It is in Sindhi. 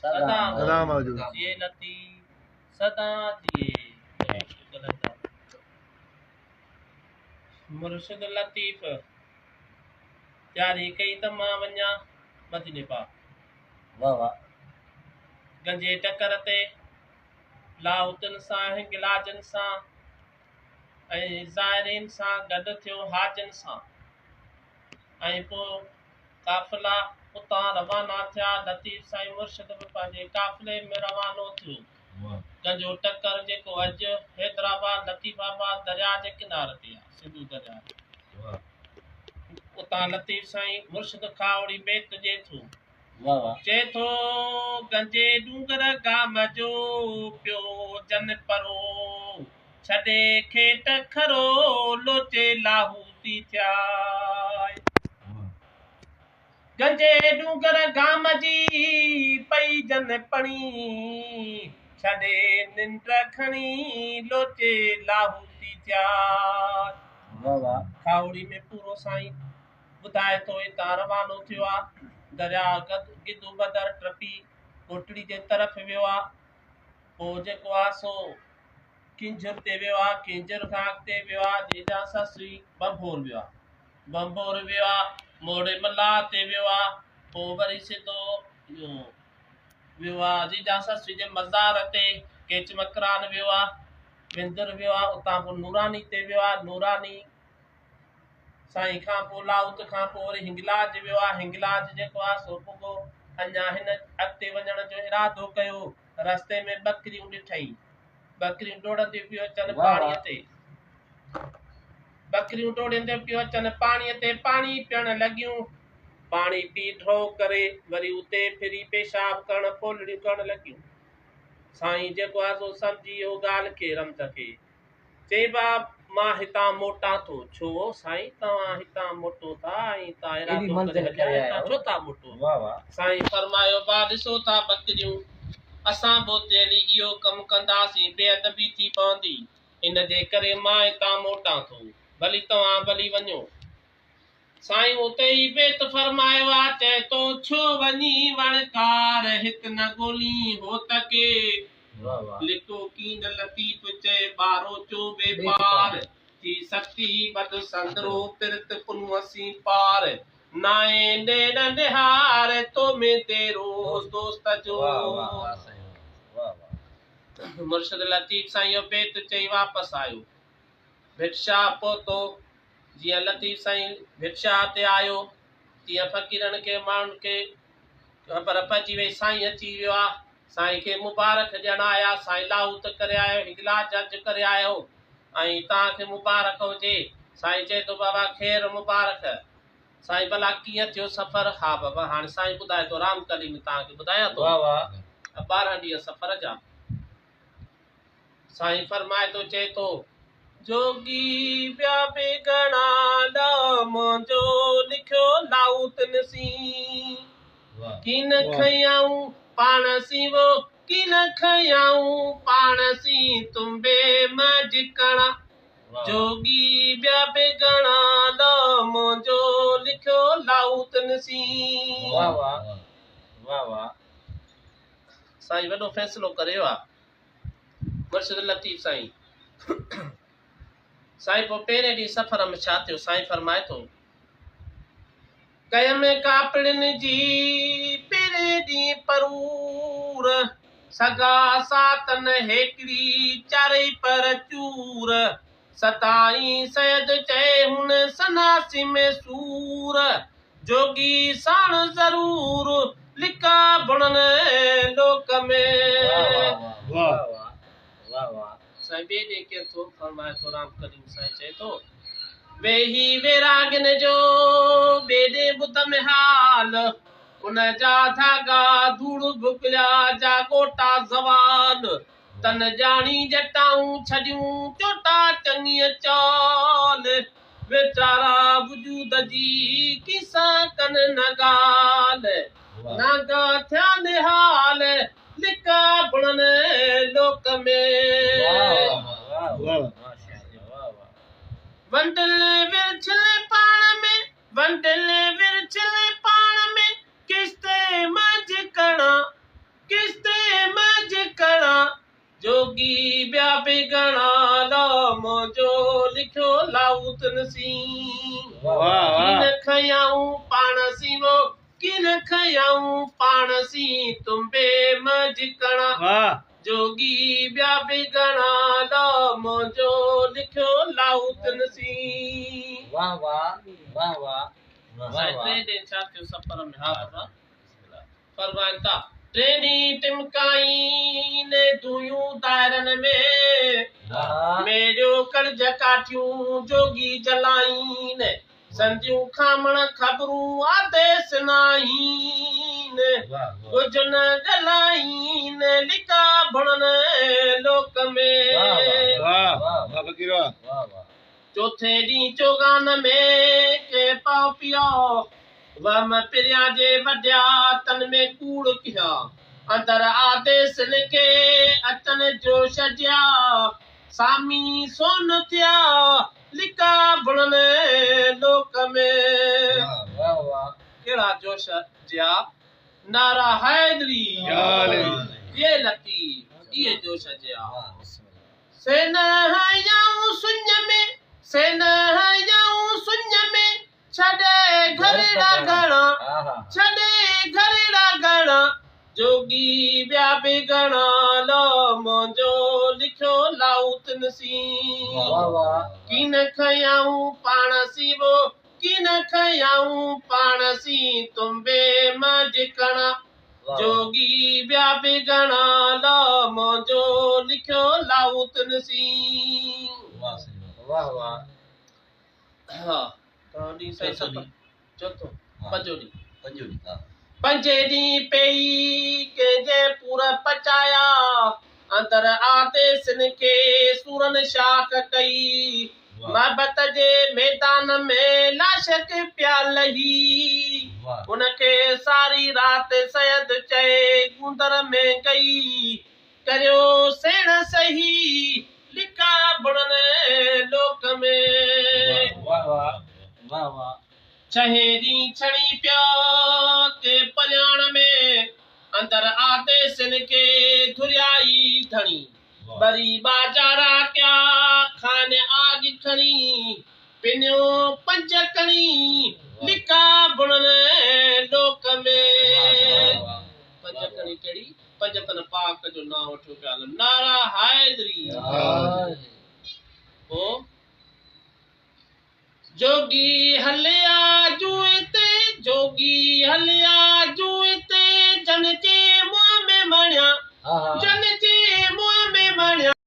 سدا سدا موجود. جيئي لطيف سدا جيئي. مرشد لطيف تياري ڪئي ته مان وڃان مديني پاڪ. واھ واھ. گنجي ٽڪر تي لاهوتن سان هنگلاجن سان ۽ زائرين سان گڏ ٿيو حاجين سان ۽ پوء قافلا اتان روانا ٿيا. لطيف سائين مرشد به پنهنجي قافلي ۾ روانو ٿيو. گنجو ٽڪر جيڪو اڄ حيدرآباد لطيف آباد درياء جي ڪناري تي آهي، سنڌو درياء تي. اتان لطيف سائين مرشد کاهوڙي بيت ڏئي ٿو. چئي ٿو، گنجي ڏونگر گام جو پيو جن پرو، ڇڏي کيٽ کرو لوچي لاهوتي ٿيا. گنجي ڏونگر گام جي پئي جن پڻي، ڇڏي ننڊ کڻي لوچي لاهوتي ٿيا. کاهوڙي ۾ پورو سائين ٻڌائي ٿو هتان روانو ٿيو آ، درياء گدو بدر ٽپي ڪوٽڙي جي طرف ويو آ، پوء جيڪو آ سو ڪينجهر تي ويو آ، ڪينجهر کان اڳتي ويو آ، جيجان سسئي ڀنڀور ويو آ، ڀنڀور ويو آ، موڙي ملاح تي ويو آ، پوء وري سڌو اهو ويو آ جيجان سسئي جي مزار تي، ڪيچ مڪران ويو آ، وندر ويو آ، اتان پوء نوراني تي ويو آ، نوراني سائين کان پوء لاهوت کان پوء وري هنگلاج ويو آ، هنگلاج جيڪو آ سو پڳو، اڃا هن اڳتي وڃڻ جو ارادو ڪيو، رستي ۾ ٻڪريون ڏٺئين، ٻڪريون ڊوڙنديون پيون اچن پاڻيء تي، ٻڪريون ڊوڙنديون پيون اچن پاڻيء تي، پاڻي پيئڻ لڳيون، پاڻي پي ڍؤ ڪري وري اتي ڦري پيشاب ڪرڻ ڦولڙيون ڪرڻ لڳيون. سائين جيڪو آ سو سمجهي اهو ڳالهه کي رمز کي. چئي با مان هتان موٽان ٿو. ڇو سائين توهان هتان موٽو ٿا ۽ توهان ايڏي ارادو ڪري منزل هليا ڪري آيا هتان آهيو. ڇو ٿا موٽو؟ واھ واھ. سائين فرمايو با ڏسو ٿا ٻڪريون اسان به اتي هلي اهو ڪم ڪنداسين بي ادبي ٿي پوندي ان جي ڪري مان هتان موٽان ٿو ڀلي توهان ڀلي وڃو. سائين اتي ئي بيت فرمايو آ، چئي ٿو، ڇو وڃي وڻڪار، هت نه ڳولين هوت کي. لڪو ڪين لطيف چئي، ٻاروچو بي پار. ٿي ستي ٻڌ سندرو، پرت پنهونء سين پار. نائين نيڻ نهار، تو ۾ ديرو دوست جو. مرشد لطيف سائين اهو بيت چئي واپس آيو. ڀٽ شاهه پهتو. جيئن لطيف سائين ڀٽ شاهه تي آيو، تيئن فقيرن کي ماڻهن کي خبر پئجي وئي سائين اچي ويو آ. سائين کي مبارڪ ڏيڻ آيا، سائين لاهوت ڪري آيو، هنگلاج حج ڪري آيو ۽ توهان کي مبارڪ هجي. سائين چئي ٿو بابا خير مبارڪ. سائين ڀلا ڪيئن ٿيو سفر؟ ها بابا هاڻي سائين ٻڌائي ٿو رام ڪلي ۾ توهان کي ٻڌايان ٿو. 12 ڏينهن سفر جا. سائين فرمائي ٿو چئي ٿو. جوڳي ٻيا به گهڻا ڏانء منهنجو لکيو لاهوتن سين. ڪين کنيائون پاڻ سين وو ڪين کنيائون پاڻ سين تنبي منجهه ڪڻا. جوڳي ٻيا به گهڻا ڏانء منهنجو لکيو لاهوتن سين. واھ واھ واھ واھ. سائين وڏو فيصلو ڪريو آ. مرشد لطيف سائين سائين پوء پهرين ڏينهن سفر ۾ ڇا ٿيو؟ سائين فرمائي ٿو. ڪيم ڪاپڙين جي پهرين ڏينهن پرور، سگها ساتن هيڪڙي چارئي پر چور، ستائين سيد چئي هن سناسي ۾ سور، جوڳي ساڻ ضرور، لڪا بڻن لوڪ ۾. سائين ٻئي ڏينهن ڪيئن ٿو فرمائي ٿو رام ڪريم سائين چئي ٿو. ويهي ويراڳين جو ٻئي ڏينهن ٻڌم حال، ان جا ڌاڳا ڌوڙ ڀڪليا جا ڳوٽا زوال، تن ڄاڻي ڄٽائون ڇڏيون چوٽا چڱيء چال، ويچارا وجود جي ڪيسان ڪن نه ڳالهه، نانگا ٿيا نهال، لڪا بڻن لوڪ ۾. ونڊل ورڇل پاڻ ۾، ونڊل ورڇل پاڻ ۾، ڪشتي منجهه ڪڻا. جوڳي ٻيا به گهڻا لو منهنجو لکيو لاهوتن سين. ڪين کنيائون پاڻ سين وو ڪين کنيائون پاڻ سين تنبي منجهه ڪڻا. جوڳي ٻيا به گهڻا لو منهنجو لکيو لاهوتن سين. واه واه واه واه واه سائين واه. ٽئين ڏينهن ڇا ٿيو سفر ۾ ها بابا فرمائن ٿا، ٽئين ڏينهن ٽمڪائين دونهيون دائرن ۾، ميڙيو ڪڙج ڪاٺيون جوڳي جلائين، سنديون کامڻ خبرون آديس ناهين، ڪجهه نه ڳالهائين لڪا ڀڻن لوڪ ۾. چوٿين ڏينهن چوغان ۾ ڪنهن پاء پيا، وهم پريان جي وڍيا، تن ۾ ڪوڙ ڪيا. اندر آديسن کي اچن جوش جيا، سامي سون ٿيا، لڪا ڀڻن لوڪ ۾. ڪهڙا جوش جيا، نعرا حيدري، جي لطيف، اهي جوش جيا. سين هنيائون سڃ ۾، سين هنيائون سڃ ۾، ڇڏي گهرڙا گهڻا، ڇڏي گهرڙا گهڻا، جوڳي ٻيا به گهڻا، لو منهنجو لکيو لاهوتن سين. ڪين کنيائون پاڻ سين وو، ڪين کنيائون پاڻ سين، تنبي منجهه ڪڻا، جوڳي ٻيا به گهڻا، لو منهنجو لکيو لاهوتن سين. ها ٽيون ڏينهن سائين ست چوٿون پنجون ڏينهن پنجين ڏينهن پيئي ڪنهن جي پور پچايا، اندر آديسن کي سورن شاخ ڪئي، محبت جي ميدان ۾ لاشڪ پيا لهي، ان کي ساري رات سيد چئي گوندر ۾ گئي، ڪريو سيڻ سهي لڪا بڻن لوڪ ۾. ڇهين ڏينهن ڇڻي پيو ڪي پرياڻ ۾، اندر آديسن کي ڌريائي ڌڻي، ٻري ٻاجارا ڪيا کانئن آڳ کڻي، پنيو پنج ڪڻي لڪا بڻن لوڪ ۾. پنج ڪڻي ڪهڙي؟ پنجتن پاڪ جو نانء وٺيو پيا هلن. نعرا حيدري. پوء جوڳي هليا جوء تي، جوڳي هليا جوء تي، جن جي منهن ۾ مڻيا، جن